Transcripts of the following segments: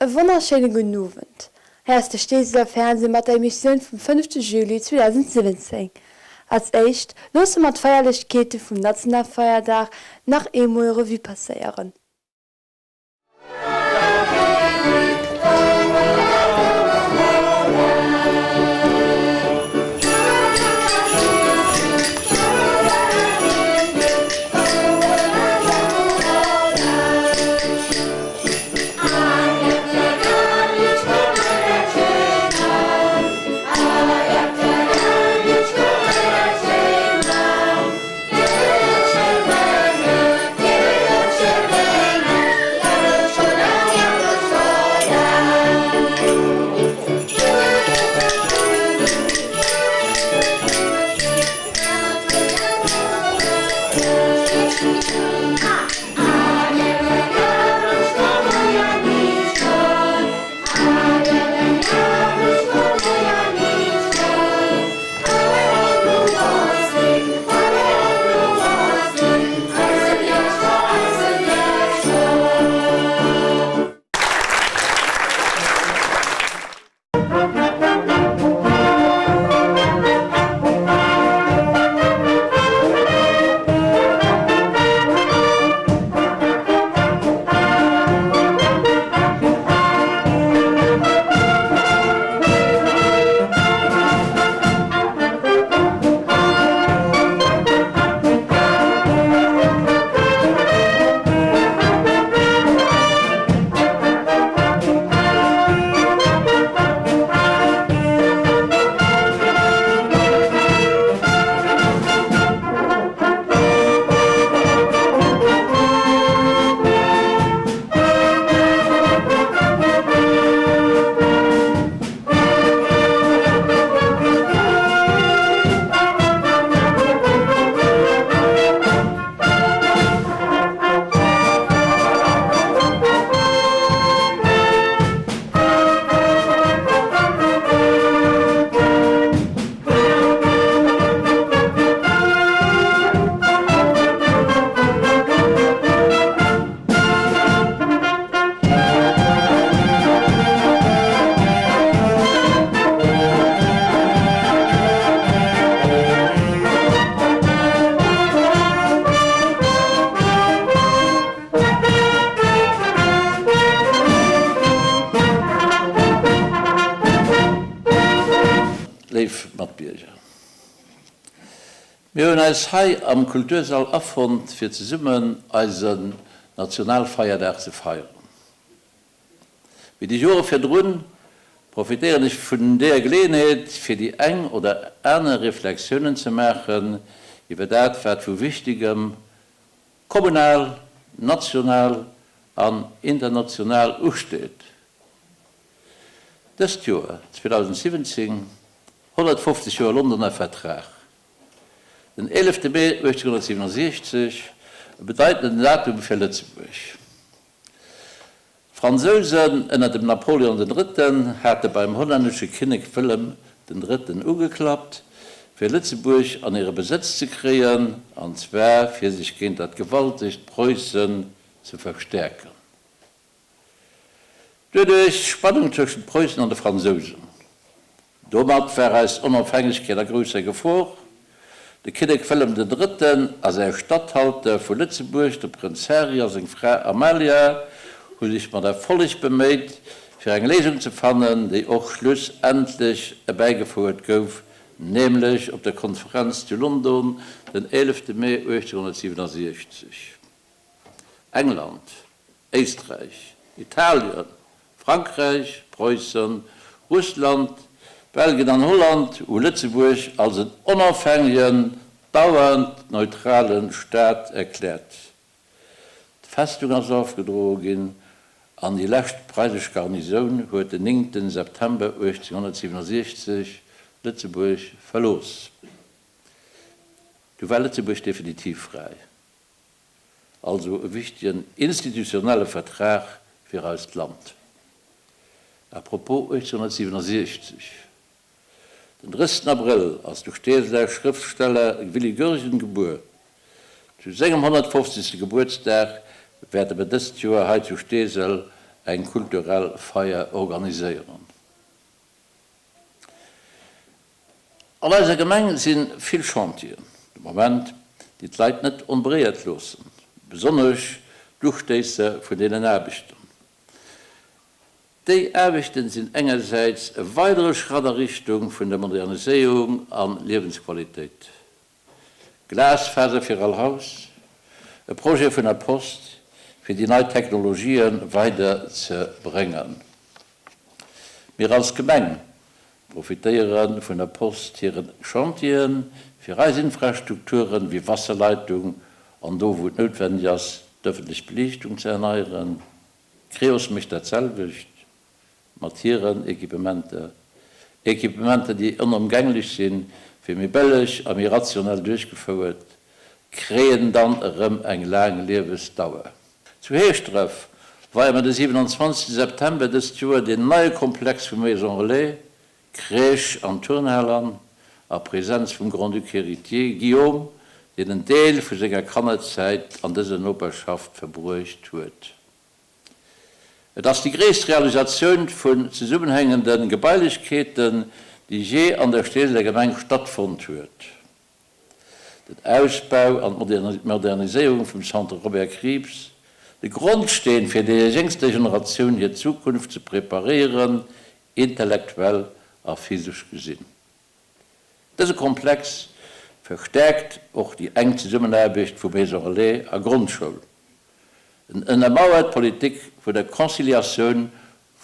E wonnerschéine gudden Owend. Hei ass de Steeseler Fernseh mat der Emissioun vum fënnefte Juli 2017. Als éischt loosse mer d'Feierlechkeete vum Nationalfeierdag nach eemol Revue passéieren. Léif Matbierger, mir hunn eis hei am Kultursall afonnt fir zesummen eisen Nationalfeierdag ze feieren. Wéi déi Jore virdrun profitéieren ech vun deeër Geleeënheet fir déi eng oder aner Reflexiounen ze maachen iwwer dat wat vu Wichtegem kommunal, national an international usteet. Dëst Joer, 2017, 150 Joer Londoner Vertrag. Den 11 Mee 1867, e bedeitenden Datum fir Lëtzebuerg. D'Fransousen ënner dem Napoleon den Drëtten hate beim hollännesche Kinnek Wëllem den Drëtten ugeklappt, fir Lëtzebuerg an hire Besëtz ze kréien, an zwar fir sech géint dat gewaltegt Preussen ze verstäerken. Doduerch Spannung tëschent Preussen an de Fransousen. Domat war eis Onofhängegkeet a grousser Gefor. De Kinnek Wëllem den Drëtten a säi Statthalter vu Lëtzebuerg, de Prënz Henri a seng Fra Amalia, hu sech mat Erfolleg beméit, fir eng Léisung ze fannen, déi och schlussendlech erbäigefouert gouf, nämlech op der Konferenz zu London den 11 Mee 1867. England, Éisträich, Italien, Frankräich, Preussen, Russland, Belgien an Holland hu Lëtzebuerg als en onofhängegen, dauernd neutrale Staat erkläert. D'Festung ass ofgedroe ginn an déi lescht preisesch Garnisoun huet den 9 September 1867 Lëtzebuerg verlooss. Du war Lëtzebuerg definitiv fräi. Also e wichtegen institutionelle Vertrag fir eist Land. À propos 1867, Den 30 Abrëll ass de Steeseler Schrëftsteller Willy Goergen gebuer. Zu sengem 150. Gebuertsdag wäerte mer dëst Joer hei zu Steesel eng kulturell Feier organiséieren. An eiser Gemeng si vill Chantieren de Moment, déi d'Leit net onberéiert loossen, besonnesch d'Ustéisse vun deenen Aarbechten. Déi Aarbechten sinn engersäits e weidere Schratt a Richtung vun der Moderniséierung a Liewensqualitéit. Glasfaser fir all Haus, e Projet vun der Post, fir déi nei Technologië weider ze bréngen. Mir als Gemeng profitéiere vun der Post hire Chantieren, fir eis Infrastrukturen wéi Wasserleitung an do wou et noutwenneg ass, d'ëffentlech Beliichtung ze erneieren. Creos mécht dat selwecht mat hiren Equipementer, Equipementer déi onomgänglech sinn, fir méi bëlleg a méi rationell duerchgefouert, kréien dann erëm eng laang Liewesdauer. Zu Heeschdref weie mer de 27 September dëst Joer deen neie Komplex vu Maison Relais, Crèche an Turnhal an, a Präsenz vum Grand-Duc Héritier Guillaume, deen en Deel vu senger Kannerzäit an dëser Noperschaft verbruecht huet. Et ass déi gréisst Realisatioun vun zesummenhängende Gebailechkeeten, déi jee an der Steeseler Gemeng stattfonnt huet. Den Ausbau an d'Moderniséierung vum Centre Robert Krieps, de Grondsteen fir der jéngster Generatioun hir Zukunft ze preparéieren, intellektuell a physesch gesinn. Dëse Komplex verstäerkt och déi enk Zesummenaarbecht vu Maison Relais a Grondschoul. En ënnermauert d'Politik vun der Conciliatioun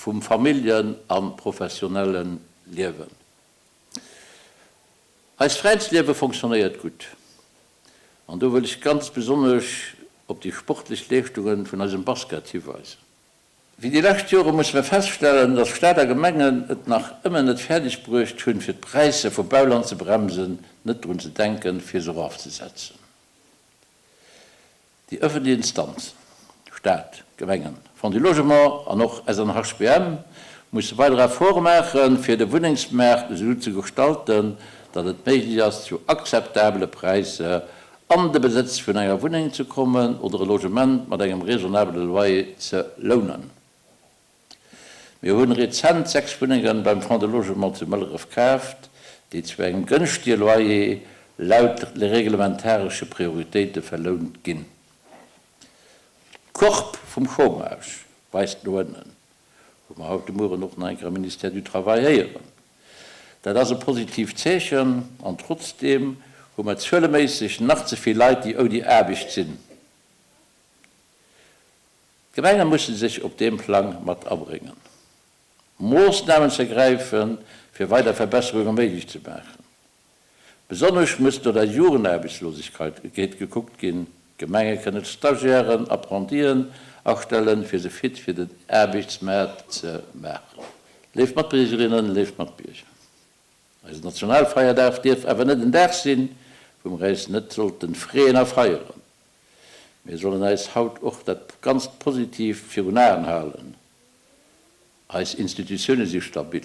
vum Familljen a professionelle Liewen. Eist Veräinsliewe fonctionnéiert gutt an do wëll ech ganz besonnesch op déi sportlech Leeschtunge vun eisem Basket hiweisen. Wéi déi lescht Jore musse mir feststellen, dass Staat a Gemengen et nach ëmmer net fäerdeg bruecht hunn, fir d'Präisser vu Bauland ze bremsen, net drun ze denken, fir se erofzesetzen. Déi ëffentlech Instanzen, Staat, Gemengen, Fonds du Logement an och SNHBM, musse weider Efforte maachen, fir de Wunnengsmaart esou ze gestalten, datt et méiglech ass, zu akzeptabele Präisser an de Besëtz vun enger Wunneng ze kommen oder e Logement mat engem raisonnabele Loyer ze lounen. Mir hunn rezent 6 Wunnenge beim Fonds de Logement zu Mëlleref kaaft, déi zu engem gënschtege Loyer laut reglementaresche Prioritéite verlount ginn. D'Courbe vum Chômage weist no ënnen. Hu mer haut de Mueren och nach eng Kéier am Ministère du Travail héieren. Dat ass e positiivt Zeechen an trotzdeem hu mer zueleméisseg nach ze vill Leit, déi ouni Aarbecht sinn. D'Gemenge musse sech op deem Plang mat abréngen, Moossnamen ze ergräifen, fir weider Verbesserunge méiglech ze maachen. Besonnesch muss no der Jugendaarbechtslosegkeet gekuckt ginn. D'Gemenge kënnen Stagiairen, Apprentien astellen, fir se fit fir den Aarbechtsmaart ze maachen. Léif Matbiergerinnen, léif Matbierger, eisen Nationalfeierdag dierf awer net en Dag sinn, wou mer äis net sollten freeën a feieren. Mir sollen äis haut och dat ganzt Positiivt virun Aen halen. Eis Institutioune si stabil.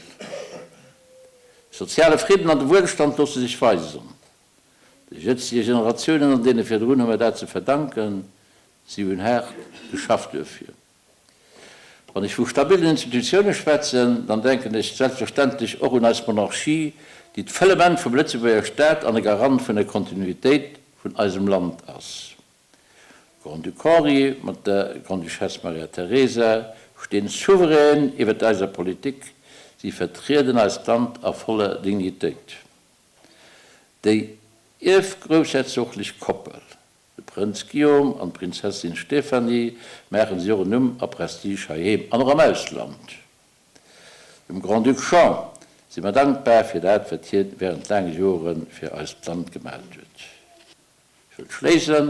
De soziale Fridden an de Wuelstand loosse sech weisen. De jëtzege Generatiounen an deene virdrun hu mer dat ze verdanken. Si hunn haart geschafft duerfir. Wann ech vu stabilen Institutioune schwätzen, dann denken ech selbstverständlech och un eis Monarchie, déi d'Fëllement vum Lëtzebuerger Staat an e Garant vun der Kontinuitéit vun eisem Land ass. Grand-Duc Henri mat der Grande-Duchesse Maria Teresa stinn souverän iwwert eiser Politik, si vertrieden eist Land a voller Dignitéit. Déi ierfgroussherzoglech Koppel, de Prënz Guillaume an d'Prinzessin Stéphanie, maachen sech och en Numm a Prestige heiheem an och am Ausland. Dem Grand-Duc Jean si mer dankbar fir dat, wat hien während laange Jore fir eist Land gemaat huet. Ech wëll schléissen,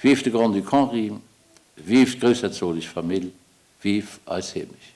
Vive de Grand-Duc Henri, vive d'groussherzoglech Famill, vive eis Heemecht!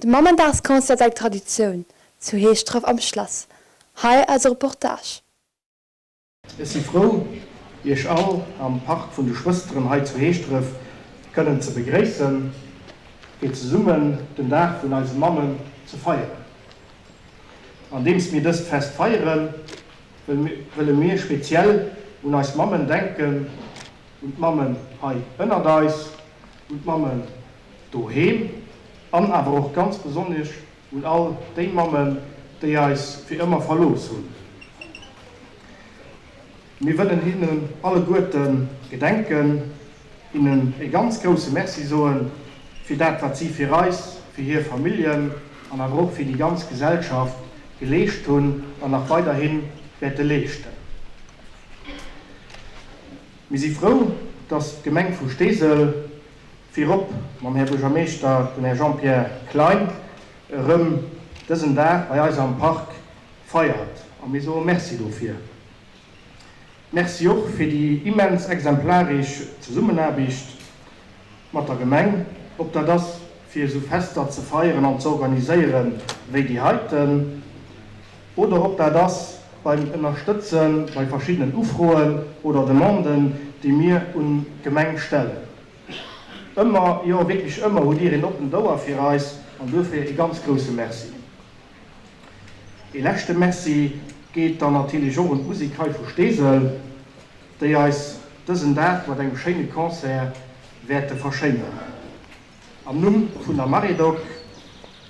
De Mammendagsconcert ass eng Traditioun zu Heeschdref am Schlass. Hei eise Reportage. Ech si frou, Iech all am Park vun de Schwësteren hei zu Heeschdref kënnen ze begréissen, fir zesummen den Dag vun eise Mammen ze feieren. Andeems mir dëst Fest feieren, wëlle mir speziell un eis Mammen denken, un d'Mammen hei ënnert eis, un d'Mammen doheem an awer och ganz besonnesch Un all déi Mammen, déi eis fir ëmmer verlooss hunn. Mir wëllen hinnen alleguerte gedenken, hinnen e ganz grousse Merci soen, fir dat wat si fir eis, fir hir Familljen an awer och fir déi ganz Gesellschaft geleescht hunn an nach weiderhi wäerte leeschten. Mir si frou, dass d'Gemeng vu Steesel Virop mam Här Buergermeeschter, dem Här Jean-Pierre Klein, erëm dësen Dag bei eis am Park feiert a mir soe Merci dofir. Merci och fir déi immens exemplaresch Zesummenaarbecht mat der Gemeng, ob dat ass fir esou Fester ze feieren an ze organiséiere wéi déi heiten oder ob dat ass beim Ënnerstëtze bei verschiddenen Ufroen oder Demanden, déi mir un d'Gemeng stellen. Ëmmer, jo wierklech ëmmer hutt Dir een oppent Ouer fir eis an duerfir ee ganz grousse Merci. Ee leschte Merci geet dann natierlech och un d'Musek hei vu Steesel, déi eis dësen Dag mat engem schéine Concert wäerte verschéineren. Am Numm vun der Maredoc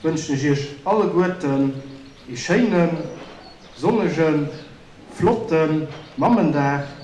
wënschen ech Iech alleguerten ee schéinen, sonnegen, Flotten Mammendag!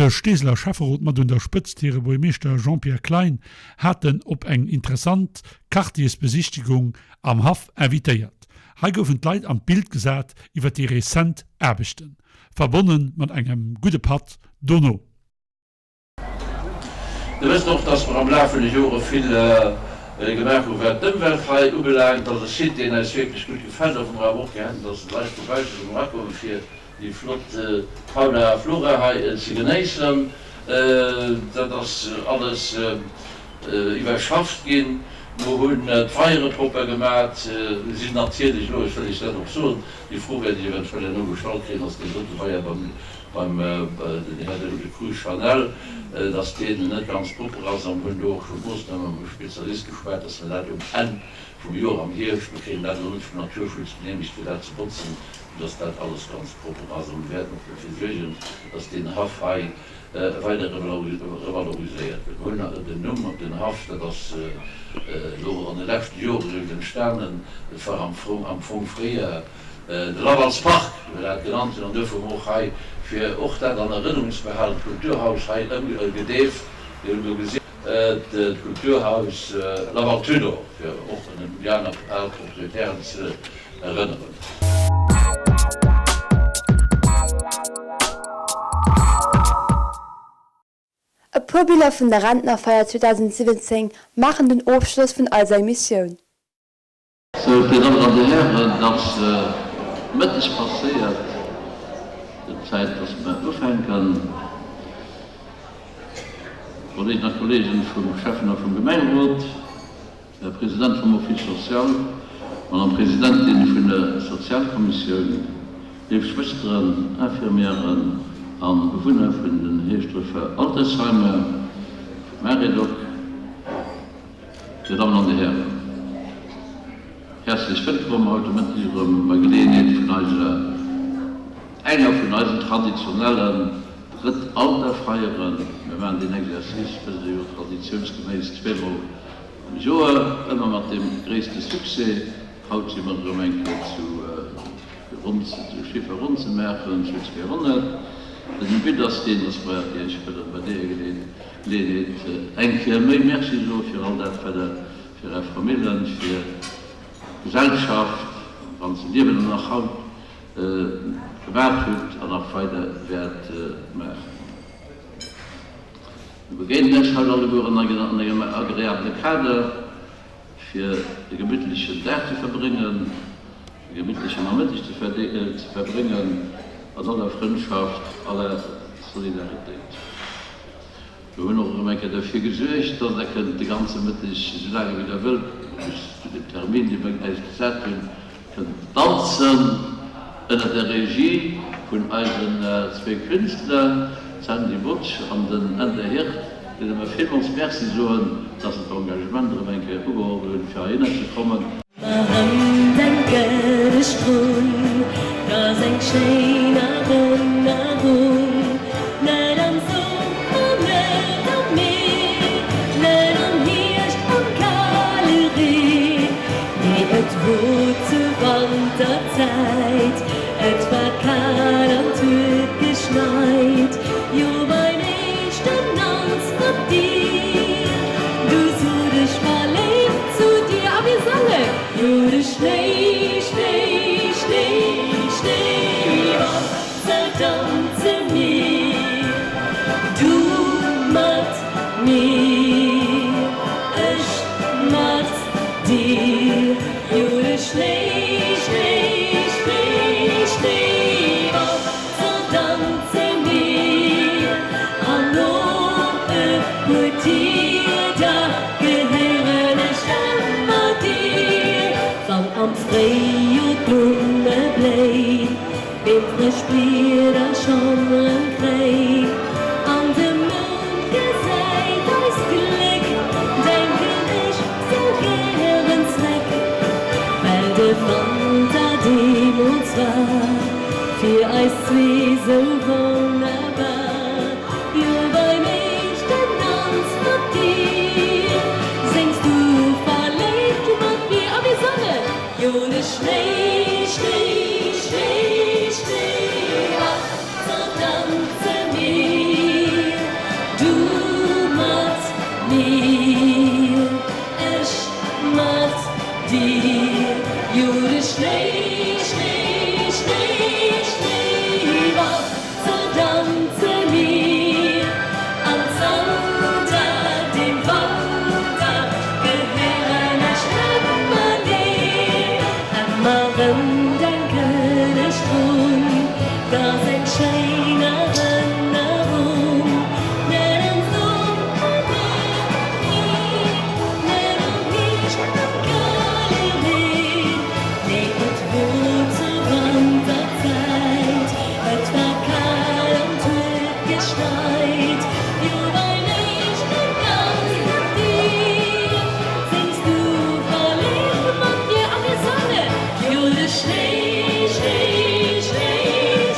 De Steeseler Schäfferot mat un der Spëtzt hire Buermeeschter Jean-Pierre Klein haten op eng interessant Quartiersbesichtigung am Haff invitéiert. Hei goufen d'Leit an d'Bild gesat iwwer déi rezent Aarbechten, verbonne mat engem gudde Patt dono. Dir wësst och, dass mer am Laf vun de Jore vill gemaach hu wat d'Ëmwelt hei ubelaangt. Dat ass e Site, deen eis wierklech gutt gefält a wou mer awer och gär hätten, dass d'Leit vu bausse erëm erakommen, fir déi flott Fauna a Flora hei ze genéissen. Dat ass alles iwwerschafft ginn. Mer hunn d'Weiere propper gemat. Mir sinn natierlech elo, ech wëll Iech dat och soen, déi Fro wäert ech eventuell herno gestallt kréien, ass deen dote Weier beim beim den Här de Cruz Chanel, dass deen net ganz propper ass, a mir hunn do och scho Moossname mam Spezialist geschwat, dass mer dat um Enn vum Joer am Hierscht, mir kréien dat elo net vum Naturschutz genehmegt fir dat ze botzen, fir dass dat alles ganz propper ass, a mir wäerten och derfir suergen, dass deen Haff hei weider revaloriséiert gëtt. Mir hunn den Numm op den Haff, dat ass elo an de leschte Jore eréischt entstanen, et war am Fong fréier, De Lavals Park, wéi mer dat genannt hunn, an duerfir hu mer och hei, fir och dat an Erënnerung ze behalen, d'Kulturhaus hei ëmgedeeft. Dir hutt elo gesinn, d'Kulturhaus Laval Tudor, fir och un déi aner al Proprietären ze erënneren. E puer Biller vun der Rentnerfeier 2017 maachen den Ofschloss vun eiser Emissioun. Sou, Dir Dammen an Dir Hären, et ass mëtteg passéiert, et gëtt Zäit, dass mer ufänken. Kolleeginnen a Kolleegen vum Schäffen a vum Gemengerot, Här President vum Office social, Madame Presidentin vun der Sozialkommissioun, léif Schwësteren, Infirmièren a Bewunner vun den Heeschdrëffer Altersheimer, vum Maredoc, Dir Dammen an Dir Hären, häerzlech wëllkomm haut de Mëtteg erëm bei Geleeënheet vun eiser, enger vun eisen traditionellen Drëttalterfeieren. Mir maachen deen Exercice, wësst Der jo, traditiounsgeméiss zweemol am Joer, ëmmer mat deem gréisste Succès. Haut si mer erëm eng Kéier zu ronn, de Chiffer ronn ze maachen zu 200. Den But ass deen, dass mer Iech wëllen bei deeër Geleeënheet eng Kéier méi Merci soe fir all dat, wat Der fir Är Famillen, fir d'Gesellschaft am ganze Liewen an nach haut gemaach hutt an nach weider wäert maachen. Mir begéinen Iech haut allegueren an engem agreabele Kader. fir e gemittlechen Dag ze verbréngen, e gemittlechen Nomëtteg ze verbréngen an aller Frëndschaft, aller Solidaritéit. Mir hunn och erëm eng Kéier derfir gesuergt, dass Der kënnt de ganze Mëtteg, esou laang ewéi Der wëllt, bis zu dem Termin, dee mir eis gesat hunn, kënnt danzen ënner der Regie vun eisen zwéi Künstler, d'Sandy Mutsch an den Ender Hirt, deene mer villmools Merci soen, dass se d'Engagement erëm eng Kéier ugeholl hunn, fir heihinner ze kommen. Ma rëm denken ech drun, 't ass eng schéin Erënnerung, net am Summer, net am Mee, net am Hierscht am kale Ree, Nee, et wor zur Wanterzäit, et war kal an 't huet geschneit, jo beim éischten Danz mat dir, du sot ech verléift zu dir, a mir sangen, jo de Schnéi, Schnéi, Schnéi, Schnéiwalzer danze mir, du mat mir, ech mat dir, jo de Schnéi, Schnéi, Schnéi, Schnéiwalzer danze mir, an op e puer Tier, da gehéieren ech ëmmer dir. Wann am Fréijor d'Blumme bléien, Ween frësch Blieder schonn rëm kréit an de Mound gesäit eist Gléck, denken ech sou gären zréck, well de Wanter deemools war fir eis zwee sou wonnerbar. Jo beim éischten Danz mat dir séngs du verléift mat mir a mir sangen. Jo de Schnéi, Schnéi, Schnéi, Schnéi, ach, so danze mir. Jo de Schnéi, Schnéi, Schnéi, Schnéiwalzer danze mir. An zanter deem Wanter gehéieren ech ëmmer dir. Ëmmer rëm denken ech drun, 't ass eng schéin Erënnerung. Net am Summer, net am Hierscht, net am Hierscht am kale Reen. Nee, et wor zur Wanterzäit, et war kal an 't huet geschneit. Jo, beim éischte Danz mat dir séngs du verleeft mat mir a mir sangen, Jo, de Schnéi, Schnéi, Schnéi,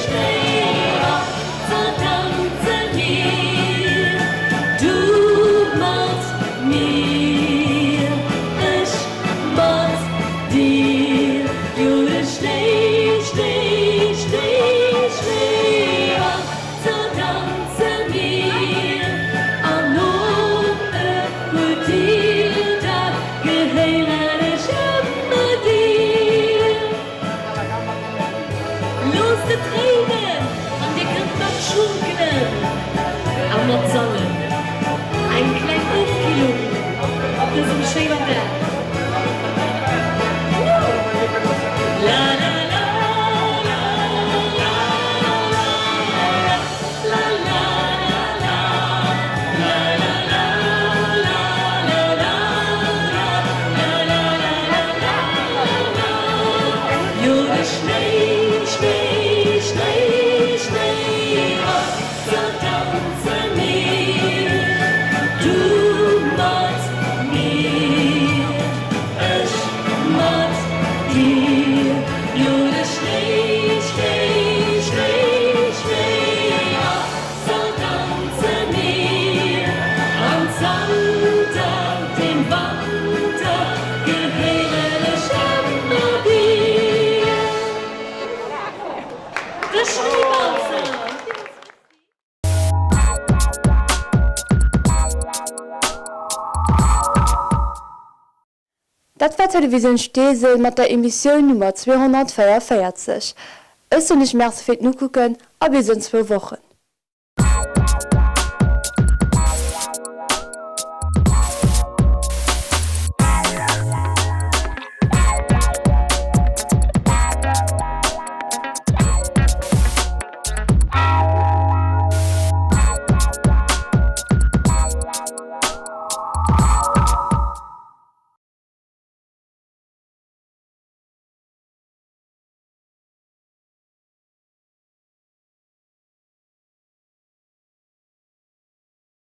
Schnéiwalzer danze mir, du mat mir, ech mat dir. Jo, de Schnéi, Schnéi, Schnéi, Schnéiwalzer danze mir, an no e puer Deeg, da gehéieren ech ëmmer dir. Loosst et reenen an dir kënnt mat schunkelen a mat sangen. Eng kleng Ofkillung op dësem schéinen Dag. La la la la la la la la la la la la la la Jo de Schnéi, Schnéi, Schnéi, Schnéiwalzer danze mir, du mat mir, ech mat dir. Jo de Schnéi, Schnéi, Schnéi, Schnéiwalzer danze mir, an zanter deem Wanter gehéieren ech ëmmer dir. De Schnéiwalzer! Dat war Télévisioun Steesel mat der Emissioun Nummer 244. Ech soen iech Merci fir d'Nokucken a bis an zwou Wochen.